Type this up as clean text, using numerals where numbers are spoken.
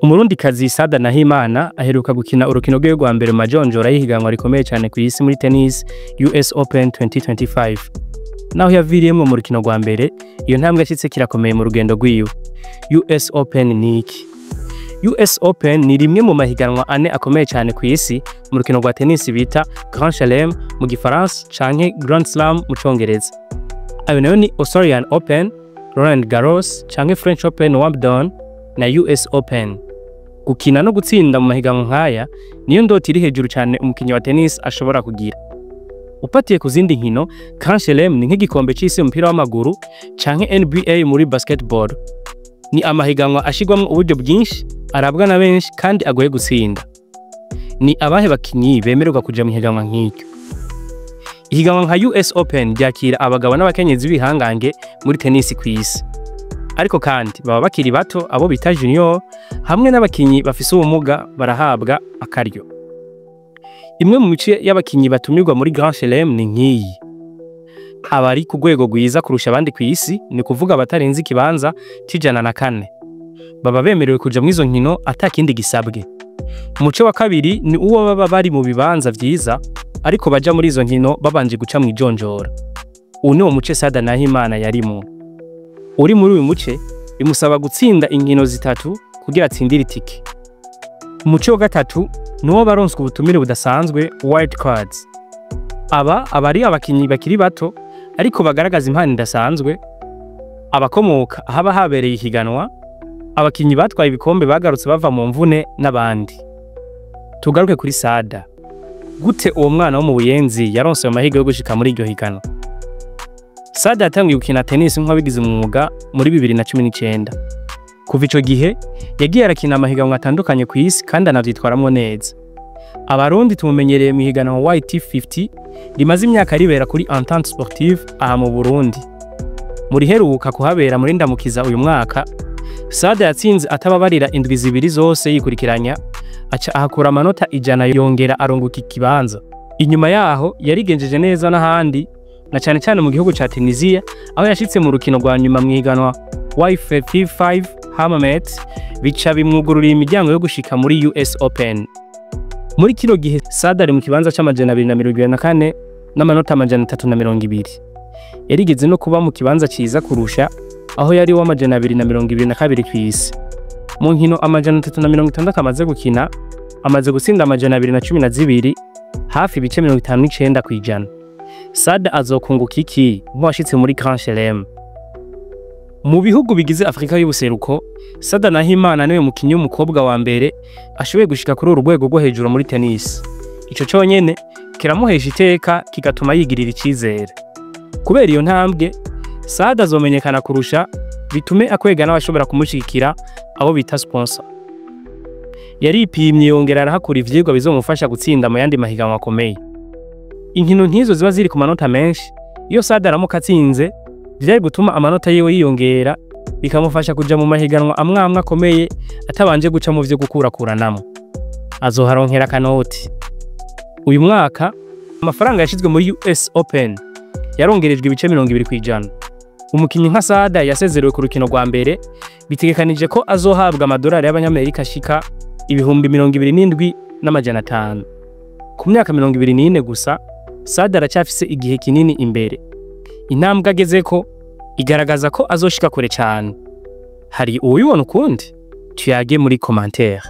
Umurundikazi Sada Nahimana aheruka gukina urukino rwiwe rwa mbere mu majonjora y'ihiganwa rikomeye cyane ku isi muri tennis, US Open 2025. Naho yaviriyemwo mu rukino rwa mbere, iyo ntambwe yashitse kirakomeye mu rugendo rwiwe. US Open ni iki? US Open ni rimwe mu mahiganwa ane akomeye cyane ku isi mu rukino rwa tennis, bita Grand Chelem mu Gifaransa canke Grand Slam mu Congereza. Ayo nayo ni Australian Open, Roland Garros canke French Open, Wimbledon na US Open. Gukina no gutsinda mu mahiganwa nk'aya niyo ndoto iri hejuru cyane umukinnyi wa tennis ashobora kugira. Ufatiye ku zindi nkino, Grand Chelem ni nk'igikombe c'isi mu mupira w'amaguru canke NBA muri basketball. Ni amahiganwa ashirwamwo uburyo bwinshi, arabwa na benshi kandi agoye gutsinda. Ni abahe bakinyi bemererwa kuja mu ihiganwa nk'iryo? Ihiganwa nka US Open ryakira abagabo n'abakenyezi b'ibihangange muri tennis kw'isi. Ariko kandi baba bakiri bato, abo bita junior, hamwe n'abakinyi bafise ubumuga barahabwa akaryo. Imwe mu mice y'abakinyi batumirwa muri Grand Chelem ni nk'iyi: abari ku rwego rwiza kurusha abandi kw'isi, ni kuvuga abatarenze ikibanza c'104, baba bemerewe kuja muri izo nkino ata kindi gisabwe. Umuce wa kabiri ni uwo baba bari mu bibanza vyiza, ariko baja muri izo nkino babanje guca mu ijonjora. Uwu ni wo muce Sada Nahimana yarimwo. Uri muri uyu muce bimusaba gutsinda inkino zitatu kugira atsindire itike. Umuce wa gatatu ni uwo baronswa ubutumire budasanzwe, wild cards. Aba aba ari abakinyi bakiri bato ariko bagaragaza impano idasanzwe, abakomoka ahaba habereye ihiganwa, abakinyi batwaye ibikombe bagarutse bava mu mvune n'abandi. Tugaruke kuri Sada. Gute uwo mwana wo mu Buyenzi yaronse ayo mahirwe yo gushika muri iryo higanwa? Sada yatanguye gukina tennis nk'uwabigize umwuga muri 2019. Kuva ico gihe yagiye arakina amahiganwa atandukanye ku isi kandi anavyitwaramwo neza. Abarundi tumumenyereye mu higanwa YT50 rimaze imyaka ribera kuri Entente Sportive aha mu Burundi. Mu riheruka kuhabera muri Ndamukiza uyu mwaka, Sada yatsinze atababarira indwi 2 zose yikurikiranya, aca ahakura amanota 100, yongera arunguka ikibanza. Inyuma yaho yarigenjeje neza n'ahandi, na cane cane mu gihugu ca Tunisia, aho yashitse mu rukino rwa nyuma mu higanwa Y55 Hammamet, bica bimwugururira imiryango yo gushika muri US Open. Muri kino gihe Sada ari mu kibanza c'224 n'amanota 320. Yarigeze no kuba mu kibanza ciza kurusha, aho yari w'222 kw'isi. Mu nkino 360 amaze gukina, amaze gutsinda 212, hafi ibice 59%. Sada azokunguka iki nk'uwashitse muri Grand Chelem? Mu bihugu bigize Afrika y'ubuseruko, Sada Nahimana niwe mukinyi w'umukobwa wa mbere ashoboye gushika kuri uru rwego rwo hejuru muri tennis. Ico conyene kiramuhesha iteka, kigatuma yigirira icizere. Kubera iyo ntambwe, Sada azomenyekana kurusha, bitume akwega n'abashobora kumushigikira, abo bita sponsor. Yaripimye, yongera arahakura ivyigwa bizomufasha gutsinda mu yandi mahiganwa akomeye. Inkino nk'izo ziba ziri ku manota menshi. Iyo Sada aramuka atsinze, vyari gutuma amanota yiwe yiyongera, bikamufasha kuja mu mahiganwa amwe amwe akomeye atabanje guca mu vyo gukurakuranamwo. Azoharonkera akanoti. Uyu mwaka amafaranga yashizwe muri US Open yarongerejwe ibice 20%. Umukinyi nka Sada yasezerewe ku rukino rwa mbere, bitegekanije ko azohabwa amadolari y'abanyamerika ashika 27,500. Ku myaka 24 gusa, Sada aracyafise igihe kinini imbere. Intambwe agezeko igaragaza ko azoshika kure cyane. Hari uwubibona ukundi? Tuyage muri commentaire.